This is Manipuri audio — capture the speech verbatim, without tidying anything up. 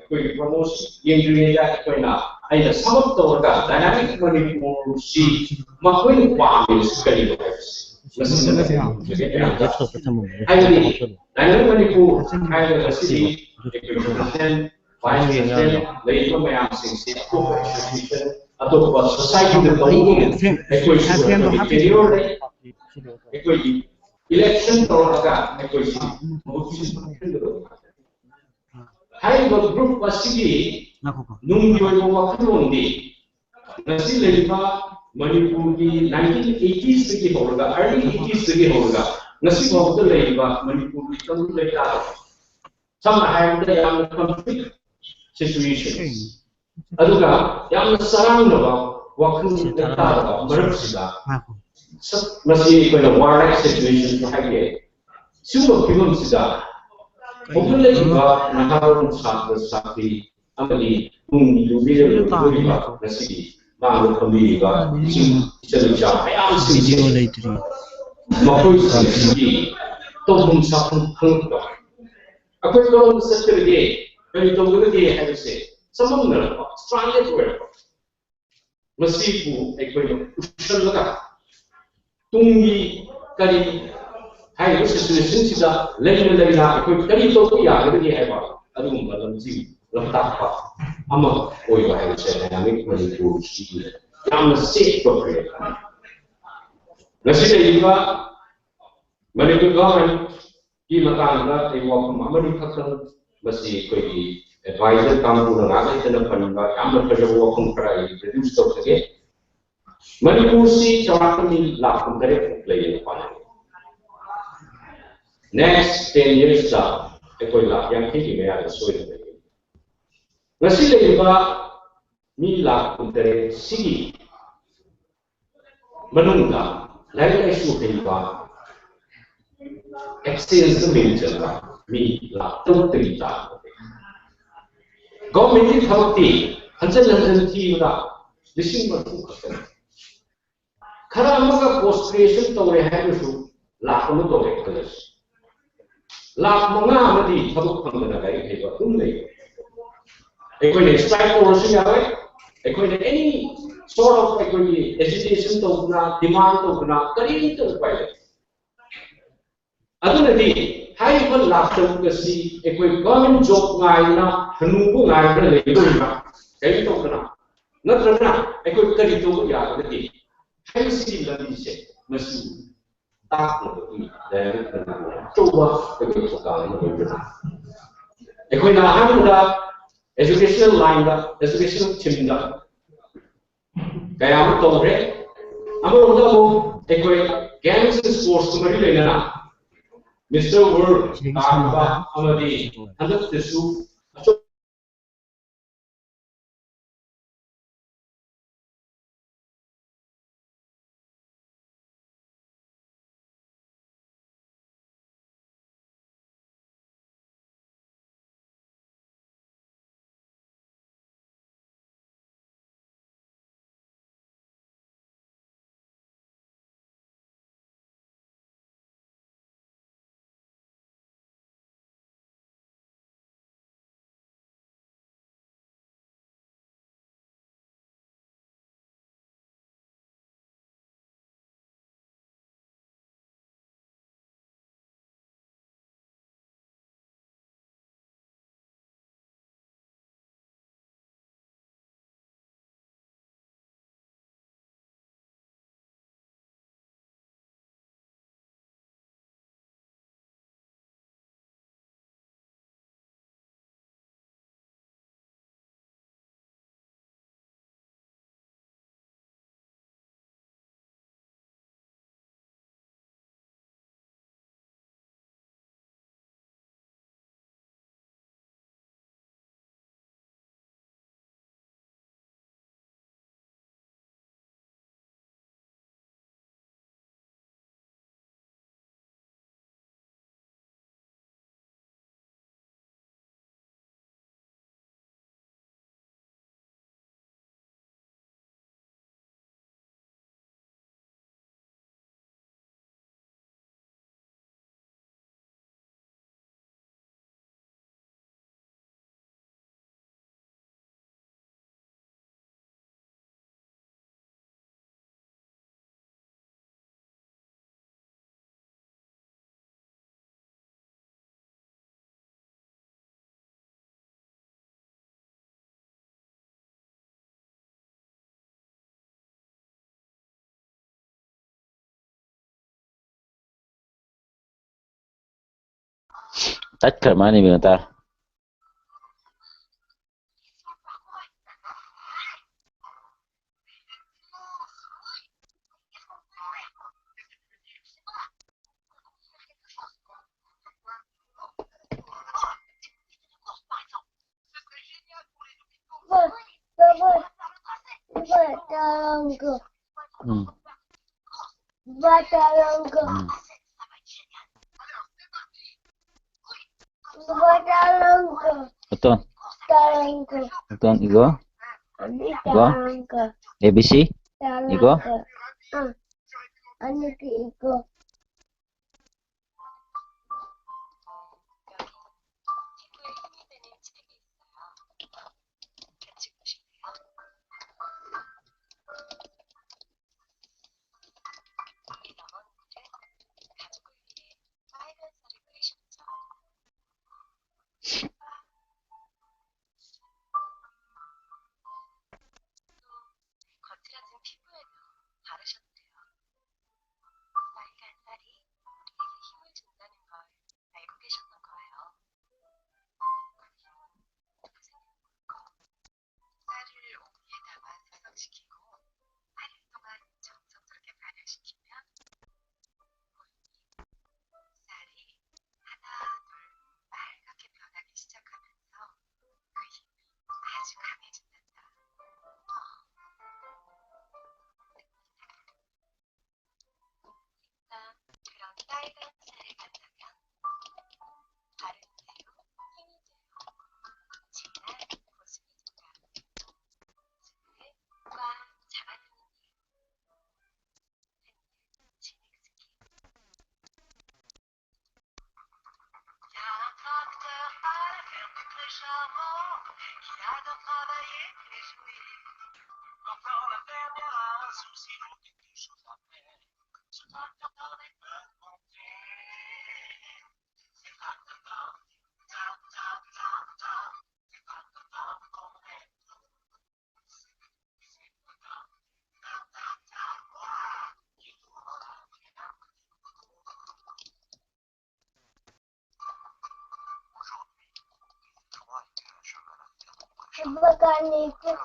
ꯑꯩꯈꯣꯏꯒꯤ ꯄ꯭ꯔꯣꯃꯣꯁꯟ ꯌꯦꯡꯗ꯭ꯔꯤꯉꯩꯗ ꯑꯩꯈꯣꯏꯅ ꯑꯩꯅ ꯁꯝ ꯑꯞ ꯇꯧꯔꯒ ꯗꯥꯏꯅꯥꯃꯤꯛ ꯃꯅꯤꯄꯨꯔꯁꯤ ꯃꯈꯣꯏꯅ ꯄꯥꯝꯃꯤꯕꯁꯤ ꯀꯔꯤꯅꯣ ꯍꯥꯏꯕꯁꯤ ꯃꯁꯤ ꯍꯥꯏꯕꯗꯤ ꯗꯥꯏꯅꯥꯃꯤꯛ ꯃꯅꯤꯄꯨꯔ ꯍꯥꯏꯔꯒ ꯉꯁꯤꯗꯤ ꯑꯩꯈꯣꯏ ꯄ꯭ꯔꯁꯤꯗꯦꯟꯠ, ꯚꯥꯏꯁ ꯄ꯭ꯔꯁꯤꯗꯦꯟꯠ ꯂꯩꯔꯤꯕ ꯃꯌꯥꯝꯁꯤꯡꯁꯤ ꯑꯇꯣꯞꯄ ꯏꯟꯁꯇꯤꯇ꯭ꯌꯨꯁꯟ, ꯑꯇꯣꯞꯄ ꯁꯣꯁꯥꯏꯇꯤꯗ ꯇꯧꯕ ꯑꯩꯈꯣꯏꯁꯨ ꯑꯩꯈꯣꯏꯒꯤ ꯀꯦꯔꯤꯌꯔ ꯂꯩ, ꯑꯩꯈꯣꯏꯒꯤ ꯏꯂꯦꯛꯁꯟ ꯇꯧꯔꯒ ꯑꯩꯈꯣꯏꯁꯤ ꯃꯍꯨꯠ ꯁꯤꯟꯕ ꯈꯪꯒꯗꯕ ꯉꯥꯛꯇꯅꯤ꯫ ꯍꯥꯏꯔꯤꯕ ꯒ꯭ꯔꯨꯞ ꯑꯁꯤꯒꯤ ꯅꯨꯡꯒꯤ ꯑꯣꯏꯕ ꯋꯥꯈꯜꯂꯣꯟꯗꯤ ꯉꯁꯤ ꯂꯩꯔꯤꯕ ꯃꯅꯤꯄꯨꯔꯒꯤ ꯅꯥꯏꯟꯇꯤꯟ ꯑꯩꯠꯇꯤꯁꯇꯒꯤ ꯍꯧꯔꯒ, ꯑꯥꯔꯂꯤ ꯑꯩꯠꯇꯤꯁꯇꯒꯤ ꯍꯧꯔꯒ ꯉꯁꯤ ꯐꯥꯎꯕꯗ ꯂꯩꯔꯤꯕ ꯃꯅꯤꯄꯨꯔꯒꯤ ꯇꯪꯗꯨ ꯂꯩꯇꯥꯗ, ꯁꯝꯅ ꯍꯥꯏꯔꯕꯗ ꯌꯥꯝꯅ ꯀꯟꯐ꯭ꯂꯤꯛ ꯁꯤꯆꯨꯋꯦꯁꯟ, ꯑꯗꯨꯒ ꯌꯥꯝꯅ ꯆꯔꯥꯡꯅꯕ ꯋꯥꯈꯜ ꯂꯩꯇꯥꯗꯕ ꯃꯔꯛꯁꯤꯗ ꯁ-, ꯃꯁꯤ ꯑꯩꯈꯣꯏꯅ ꯋꯥꯔ ꯂꯥꯏꯛ ꯁꯤꯆꯨꯋꯦꯁꯟꯁꯨ ꯍꯥꯏꯕ ꯌꯥꯏ꯫ ꯁꯤꯒꯨꯝꯕ ꯐꯤꯕꯝꯁꯤꯗ ꯍꯧꯒꯠꯂꯛꯂꯤꯕ ꯅꯍꯥꯔꯣꯜ ꯁꯥꯇ꯭ꯔ ꯁꯥꯇ꯭ꯔꯤ ꯑꯃꯗꯤ ꯇꯨꯡꯒꯤ ꯌꯨꯝꯕꯤꯔꯦꯜ ꯑꯣꯏꯗꯧꯔꯤꯕ ꯉꯁꯤꯒꯤ ꯃꯥꯡꯗ ꯐꯝꯕꯤꯔꯤꯕ ꯏꯆꯤꯜ ꯏꯆꯤꯜ ꯏꯆꯥ ꯃꯌꯥꯝꯁꯤꯡꯁꯦ ꯃꯈꯣꯏꯁꯤꯡꯁꯤꯒꯤ ꯇꯧꯐꯝ ꯁꯥꯐꯝ ꯈꯪꯂꯛꯇꯕ, ꯑꯩꯈꯣꯏ ꯀꯔꯣꯝꯗ ꯆꯠꯀꯗꯒꯦ, ꯀꯔꯤ ꯇꯧꯒꯗꯒꯦ ꯍꯥꯏꯕꯁꯦ ꯆꯃꯝꯅꯔꯛꯄ, ꯁ꯭ꯇ꯭ꯔꯥꯟꯗꯦꯗ ꯑꯣꯏꯔꯛꯄ, ꯃꯁꯤꯕꯨ ꯑꯩꯈꯣꯏꯅ ꯎꯁꯜꯂꯒ ꯇꯨꯡꯒꯤ ꯀꯔꯤ ꯍꯥꯏꯔꯤꯕ ꯁꯤꯆꯨꯋꯦꯁꯟꯁꯤꯗ ꯂꯩꯅ ꯂꯩꯅ ꯑꯩꯈꯣꯏ ꯀꯔꯤ ꯇꯧꯕ ꯌꯥꯒꯗꯒꯦ ꯍꯥꯏꯕ ꯑꯗꯨꯒꯨꯝꯕ ꯂꯝꯖꯤꯡ ꯂꯝꯇꯥꯛꯄ ꯑꯃ ꯑꯣꯏꯕ ꯍꯥꯏꯕꯁꯦ ꯗꯥꯏꯅꯥꯃꯤꯛ ꯃꯅꯤꯄꯨꯔꯁꯤꯒꯤ ꯌꯥꯝꯅ ꯆꯦꯠꯄ ꯄ꯭ꯔꯦꯔꯅꯥꯅꯤ꯫ ꯉꯁꯤ ꯂꯩꯔꯤꯕ ꯃꯅꯤꯄꯨꯔ ꯒꯚꯔꯟꯃꯦꯟꯠꯀꯤ ꯃꯇꯥꯡꯗ ꯑꯩ ꯋꯥꯐꯝ ꯑꯃꯅꯤ ꯈꯛꯇꯪ, ꯃꯁꯤ ꯑꯩꯈꯣꯏꯒꯤ ꯑꯦꯗꯚꯥꯏꯖꯔ ꯀꯥꯡꯕꯨꯅ ꯉꯥꯛ ꯂꯩꯇꯅ ꯄꯟꯕ ꯌꯥꯝꯅ ꯐꯖꯕ ꯋꯥꯐꯝ ꯈꯔ ꯑꯩ ꯏꯟꯇ꯭ꯔꯣꯗ꯭ꯌꯨꯁ ꯇꯧꯖꯒꯦ꯫ ꯃꯅꯤꯄꯨꯔꯁꯤ ꯆꯥꯎꯔꯥꯛꯅ ꯃꯤ ꯂꯥꯈ ꯀꯨꯟꯇꯔꯦꯠ ꯃꯨꯛ ꯂꯩꯌꯦꯅ ꯄꯥꯅꯩ꯫ ꯅꯦꯛꯁ ꯇꯦꯟ ꯌꯔꯁꯇ ꯑꯩꯈꯣꯏ ꯂꯥꯈ ꯌꯥꯡꯈꯩꯒꯤ ꯃꯌꯥꯗ ꯁꯣꯏꯗꯅ ꯂꯩꯒꯅꯤ꯫ ꯉꯁꯤ ꯂꯩꯔꯤꯕ ꯃꯤ ꯂꯥꯈ ꯀꯨꯟꯇꯔꯦꯠ ꯁꯤꯒꯤ ꯃꯅꯨꯡꯗ ꯂꯥꯏꯔꯤꯛ ꯂꯥꯏꯁꯨ ꯍꯩꯕ, ꯑꯦꯛꯁꯦꯜꯗ ꯃꯤꯡ ꯆꯟꯕ ꯃꯤ ꯂꯥꯈ ꯇꯔꯨꯛꯇꯒꯤ ꯇꯥꯕ꯫ ꯒꯚꯔꯟꯃꯦꯟꯠꯀꯤ ꯊꯕꯛꯇꯤ ꯍꯟꯖꯟ ꯍꯟꯖꯟ ꯊꯤꯕꯗ ꯂꯤꯁꯤꯡ ꯃꯔꯐꯨ ꯈꯛꯇꯅꯤ꯫ ꯈꯔ ꯑꯃꯒ ꯄꯣꯁ ꯒ꯭ꯔꯦꯖꯨꯑꯦꯁꯟ ꯇꯧꯔꯦ ꯍꯥꯏꯔꯒꯁꯨ ꯂꯥꯈ ꯑꯃ ꯇꯧꯔꯦ ꯈꯜꯂꯁꯤ꯫ ꯂꯥꯈ ꯃꯉꯥ ꯑꯃꯗꯤ ꯊꯕꯛ ꯐꯪꯗꯅ ꯂꯥꯏꯔꯤꯛ ꯍꯩꯕ ꯑꯗꯨꯝ ꯂꯩ꯫ ꯑꯩꯈꯣꯏꯅ strike ꯇꯧꯔꯁꯨ ꯌꯥꯔꯣꯏ꯫ ꯑꯩꯈꯣꯏꯅ any sort of ꯑꯩꯈꯣꯏꯒꯤ agitation ꯇꯧꯗꯅ, demand ꯇꯧꯗꯅ ꯀꯔꯤꯝꯇ ꯎꯄꯥꯏ ꯂꯩꯇꯦ꯫ ꯑꯗꯨꯅꯗꯤ ꯍꯥꯏꯔꯤꯕ ꯂꯥꯛ ꯇꯔꯨꯛ ꯑꯁꯤ ꯑꯩꯈꯣꯏ government job ꯉꯥꯏꯗꯅ, ꯍꯅꯨꯕ ꯉꯥꯏꯗꯅ ꯂꯩꯒꯗꯧꯔꯤꯕ꯭ꯔꯥ? ꯀꯔꯤꯝ ꯇꯧꯗꯅ? ꯅꯠꯇ꯭ꯔꯒꯅ ꯑꯩꯈꯣꯏ ꯀꯔꯤ ꯇꯧꯕ ꯌꯥꯔꯒꯗꯤ ꯍꯥꯏꯕꯁꯤꯒꯤ ꯂꯝꯕꯤꯁꯦ ꯃꯁꯤ ꯇꯥꯛꯅꯕꯒꯤ ꯂꯥꯏꯔꯤꯛ ꯑꯆꯧꯕ ꯑꯩꯈꯣꯏ ꯊꯧꯗꯥꯡ ꯑꯃ ꯑꯣꯏꯕꯅꯤ꯫ ꯑꯩꯈꯣꯏꯅ ꯑꯍꯥꯟꯕꯗ educational line ꯗ, educational theme ꯗ ꯀꯌꯥ ꯑꯃ ꯇꯧꯈ꯭ꯔꯦ꯫ ꯑꯃꯔꯣꯝꯗ ꯑꯃꯨꯛ ꯑꯩꯈꯣꯏ games and sports ꯀ ꯃꯔꯤ ꯂꯩꯅꯅ Mister World ꯇꯥꯔꯤꯕ ꯑꯃꯗꯤ ꯍꯟꯗꯛꯇꯁꯨ ꯑꯆꯧ- ꯇꯠꯈ꯭ꯔ ꯃꯥꯅꯦ ꯃꯤ ꯉꯇꯥ꯫ ꯎꯝ. ꯎꯝ. Uton. Uton, igo. Igo. A B C. Igo. Botanica.